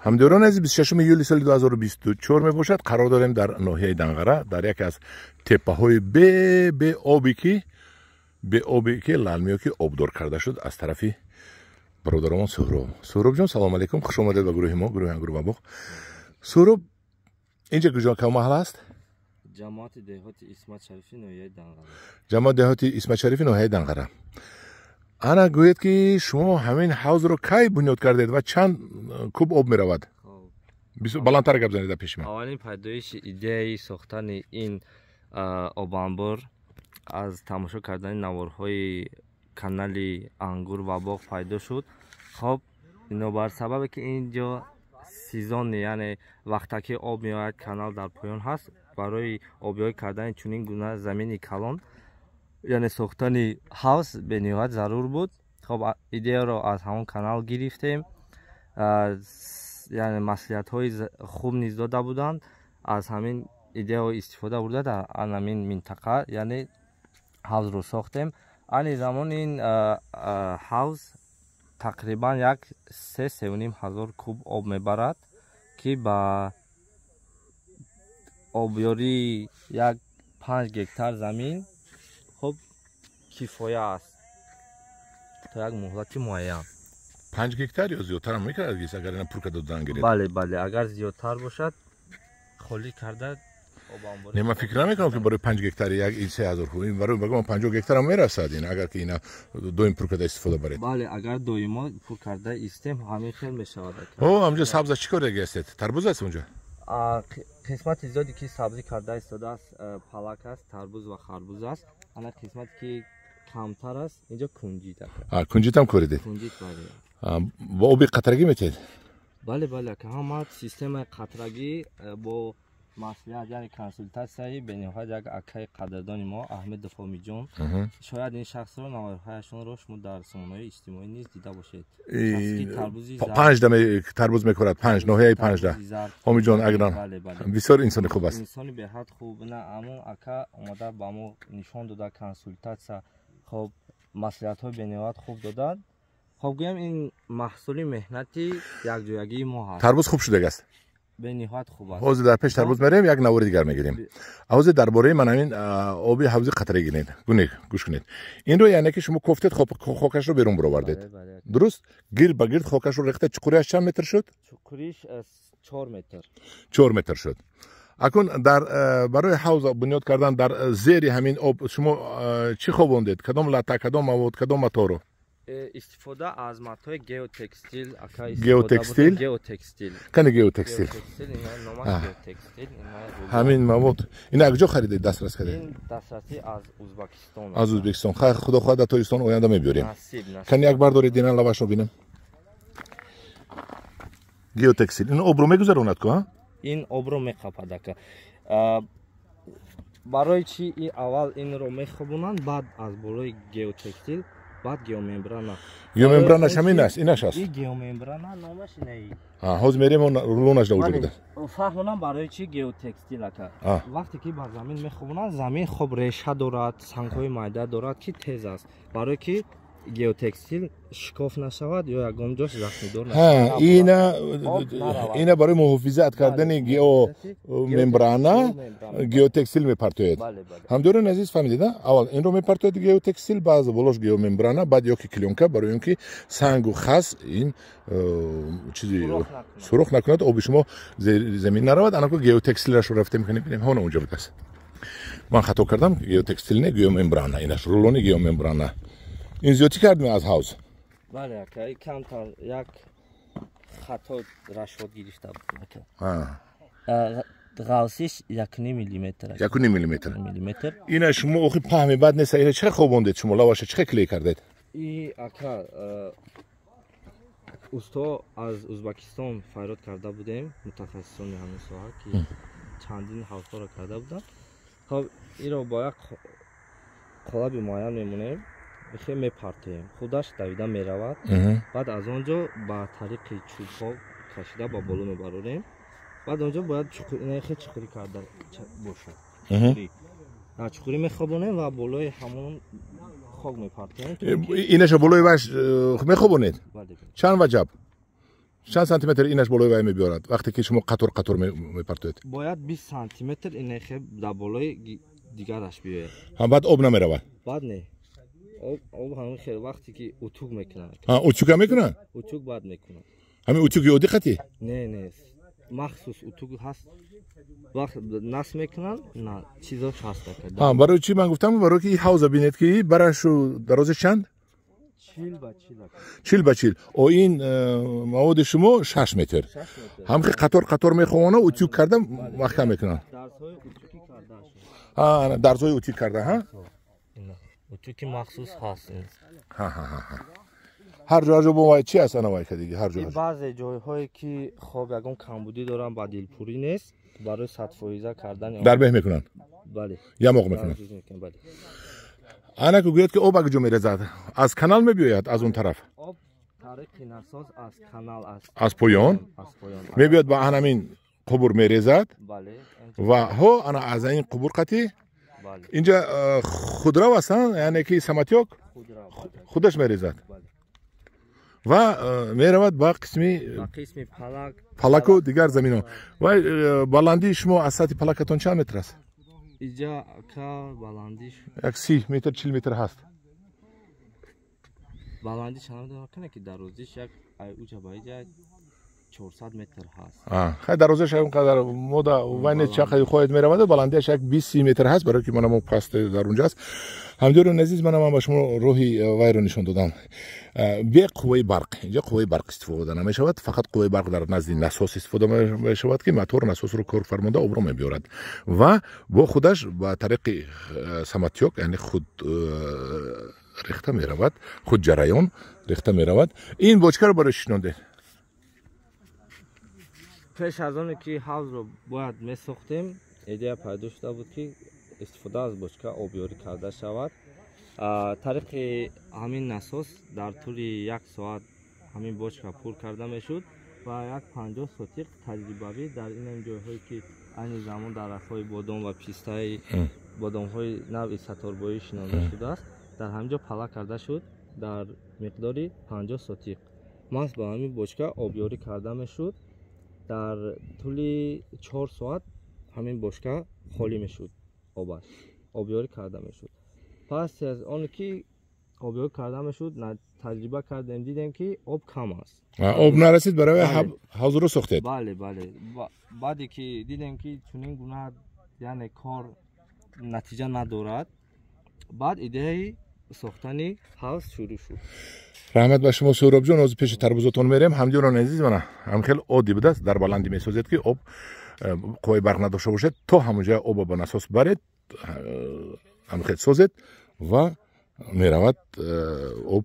Ҳамдиёрони азиз, 26 июли соли 2024 мебошад. Қарор дорем дар ноҳияи Данғара, дар яке аз теппаҳои беобе ки лалмиё ки обдор карда шуд аз тарафи бародарамон Суҳроб. Суҳробҷон, салом алейкум, хуш омадед ба гурӯҳи мо, гурӯҳи Ангур ва боғ. Суҳроб, инҷа куҷо, кадом маҳалла аст? Ҷамоати деҳоти Исмат Шарифи ноҳияи Данғара. Ҷамоати деҳоти Исмат Шарифи ноҳияи Данғара. Ана, гӯед, ки шумо ҳамин ҳавзро кай бунёд кардед ва чанд куб об меравад? Баландтар гап занед пеши ман. Аввалин пайдоиши идеяи сохтани ин обанбор аз тамошо кардани наворҳои канали Ангур ва боғ пайдо шуд. Хоб, бинобар сабабе ки ин ҷо сезонный, яъне вақтаки об меояд, канал дар поён ҳаст, барои обёрӣ кардани чунин гуна замини калон, яъне сохтани ҳавз бениҳоят зарур буд. Хоб, идеяро аз ҳамон канал гирифтем, яъне маслиҳатҳои хуб низ дода буданд. Аз ҳамин идеяҳо истифода бурда, дар ҳамин минтақа, яъне ҳавзро сохтем. Айни замон ин ҳавз тақрибан як 3-3,5 ҳазор куб об мебарад, ки ба обёрии як 5 гектар замин хуб кифоя аст то як муҳлати муайян. 5 гектар ё зиёдтарам мекард, агар ина пур карда додан гиред? Бале, агар зиёдтар бошад, холӣ карда. Не, ман фикр намекунам, ки барои 5 гектари як ин 3000 куб, барои багам 50 гектарам мерасад ин, агар ки ина доим пур карда истифода баред. Бале, агар доимо пур карда истем, ҳамин хел мешавад. О, ҳамҷо сабза чӣ кор ҳастед? Тарбуз аст унҷо? Қисмати зиёде ки сабзӣ карда истодааст, палак аст, тарбуз ва харбуз аст. Ана қисмате ки камтар аст, инҷо кунҷит. Кунҷитам коридед? Кунҷит, бале. Бо оби қатрагӣ метиҳед? Бале, ҳама системаи қатрагӣ, бо маслиҳат, яъне консултатсияи бениҳоят як акаи қадрдони мо, Аҳмедов Омиҷон. Шояд ин шахсро, наворҳояшонро шумо дар сомонаҳои иҷтимоӣ низ дида бошед. Панҷ даме тарбуз мекорад, панҷ ноҳияи Панҷда. Омиҷон агран бисёр инсони хуб аст. Инсони беҳад хуб. На, амон ака омада ба мо нишон дода, консултатсия, хоб, маслиҳатҳои бениҳоят хуб додад. Хоб, гӯям, ин маҳсули меҳнати якҷоягии мо ҳаст. Тарбуз хуб шудагааст? Бениҳоят хуб аст. Ҳозир дар пеш тарбуз мерем, як навори дигар мегирем. Ҳозир дар бораи ман ҳамин оби ҳавзи қатра гиред. Гунед, гӯш кунед. Инро, яъне ки шумо кофтед, хокашро берун баровардед, дуруст? Гирд ба гирд хокашро рехта, чуқуриаш чанд метр шуд? Чуқуриш 4 метр. 4 метр шуд. Акун дар барои ҳавз бунёд кардан дар зери ҳамин об шумо чӣ хобондед? Кадом лата, кадом мавод, кадом маторо? Истифода аз матои геотекстил. Геотекстил? Геотекстил. Кани геотекстил? Ҳамин мавод ин аз куҷо харидед, дастрас кардед? Дастрасӣ аз Узбекистон. Аз Узбекистон. Хайр, худо хоҳад, дар Тоҷикистон оянда мебиёрем. Кани як бардоред ина, лавашро бинем. Геотекстил ин обро мегузаронад ку? Ин обро меқапад, ака. Барои чи аввал инро мехобонанд, баъд аз болои геотекстил, баъд геомембрана. Геомембранаш ҳамин аст, инаш аст? Геомембрана номаш инаи. Ҳозир мерем, рулонаш дар уҷо буда. Фаҳмонам барои чи геотекстил, ака. Вақте ки ба замин мехобонанд, замин хоб реша дорад, сангҳои майда дорад, ки тез аст, барое ки геотекстил шикоф нашавад ё ягон ҷош захмидор. Ина барои муҳофизат кардани геомембрана геотекстил мепартояд. Ҳамдиёрони азиз, фаҳмидед? Аввал инро мепартояд, геотекстил, баъз болош геомембрана, баъд ёки клёнка, барои он ки сангу хас ин чизи сурох накунад, оби шумо замин наравад. Анако геотекстилашро рафтем, бинем, ҳона унҷо будааст. Ман хато кардам, геотекстил не, геомембрана. Инаш рулони геомембрана. Ин зиёдтӣ кардем аз ҳавз? Бале, ака, камтар як хато расчёт гирифта буд, ака. Ғалсиш 1,5 миллиметр. 1,5 миллиметр. Миллиметр. Ина шумо охи паҳми бад нест? Ина чӣ хобондед шумо? Лаваша чӣ клей кардед? И, ака, усто аз Узбекистон фарёд карда будем, мутахассисони ҳамин соҳа, ки чандин ҳавзҳоро карда буданд. Хоб, инро бо як қолаби муайян мемонем, хе мепартоем, худаш давида меравад. Баъд аз он ҷо ба тариқи чӯбҳо кашида ба боло мебарорем. Баъд он ҷо бояд хе чуқурӣ карда бошад. Чуқурӣ мехобонем ва болои ҳамон хок мепартоем. Инаша болои ваш мехобонед? Чанд ваҷаб, Чанд сантиметр инаш болои вай мебиёрад, вақте ки шумо қатор қатор мепартоед? Бояд 20 сантиметр инехе дар болои дигараш биёяд. Баъд об намеравад? Баъд не, об ҳамин хел вақте ки утюг мекунад. Утюга мекунад? Утюг баъд мекунад. Ҳамин утюги оддӣ қатӣ? Не, махсус утюг ҳаст, вақт насб мекунанд, на чизош ҳаст. Барои чӣ ман гуфтам? Барои ки ҳавза бинед, ки барашу дарозиш чанд? 40 ба 40. 40 ба 40. О, ин маводи шумо 6 метр. Ҳамхи қатор қатор меховона, утюг карда маҳкам мекунанд. Дарзҳои утюг карда. Утюги махсус ҳаст. Ҳар ҷо, ҳар ҷо бо вай чи аст, ана вай кадиги ҳар ҷо. Баъзе ҷойҳое ки хоб ягон камбудӣ доранд, ба дилпурӣ нест, барои 100% кардани дарбеҳ мекунанд. Бале. Ямоқ мекунанд. Ана ку гӯяд, ки об ак ҷо мерезад? Аз канал мебиёяд, аз он тараф? Об тариқи насос аз канал. Аз поён мебиёд, ба анамин қубур мерезад ва ҳо ана аз ин қубур қатӣ инҷа худрав астанд, яъне ки самотёк худаш мерезад ва меравад ба қисми палаку дигар заминҳо. Вай баландии шумо аз сатҳи палакатон чанд метр аст? Иҷа ка баландиш як 30 метр, 40 метр ҳаст. Баландиш намедонам, ки дарозиш як уҷа ба иҷа 400 метр ҳаст. Хай, дарозаш он қадар мода вай нест, чанд қадар хоҳед меравад. Баландиаш як 20 метр ҳаст, барои ки мана мо паст дар унҷа аст. Ҳамдиёрони азиз, мана ман ба шумо роҳи вайро нишон додам бе қувваи барқ. Инҷа қувваи барқ истифода намешавад, фақат қувваи барқ дар назди насос истифода мешавад, ки мотор насосро кор фармода обро мебиёрад ва бо худаш ба тариқи самотёк, яъне худ рехта меравад, худ ҷараён рехта меравад. Ин бочкаро барои шинондед? Пеш аз оне ки ҳавзро бояд месохтем, идея пайдо шуда буд, ки истифода аз бочка обёрӣ карда шавад. Тариқи ҳамин насос дар тӯли як соат ҳамин бочка пур карда мешуд ва як 50 сотиқ таҷрибавӣ дар ин ҷойҳое, ки айни замон дарахтҳои бодом ва пистаи бодомҳои навъи саторбоӣ шинонда шудааст, дар ҳамин ҷо пала карда шуд. Дар миқдори 50 сотиқ маҳз ба ҳамин бочка обёрӣ карда мешуд. Дар тӯли 4 соат ҳамин бочка холӣ мешуд, обаш обёрӣ карда мешуд. Пас аз он ки обёрӣ карда мешуд, таҷриба кардем, дидем, ки об кам аст. Об нарасид, барои ҳавзро сохтед? Бале. Баъде ки дидем, ки чунин гуна, яъне, кор натиҷа надорад, баъд идеяи сохтани ҳавз шурӯъ шуд. Раҳмат ба шумо, Суҳробҷон. Ҳозир пеши тарбузотон мерем. Ҳамдиёрони азиз, мана ҳам хел оддӣ будааст. Дар баландӣ месозед, ки об қувваи барқ надошта бошад, то ҳамонҷа оба ба насос баред, ҳамхел созед ва меравад об.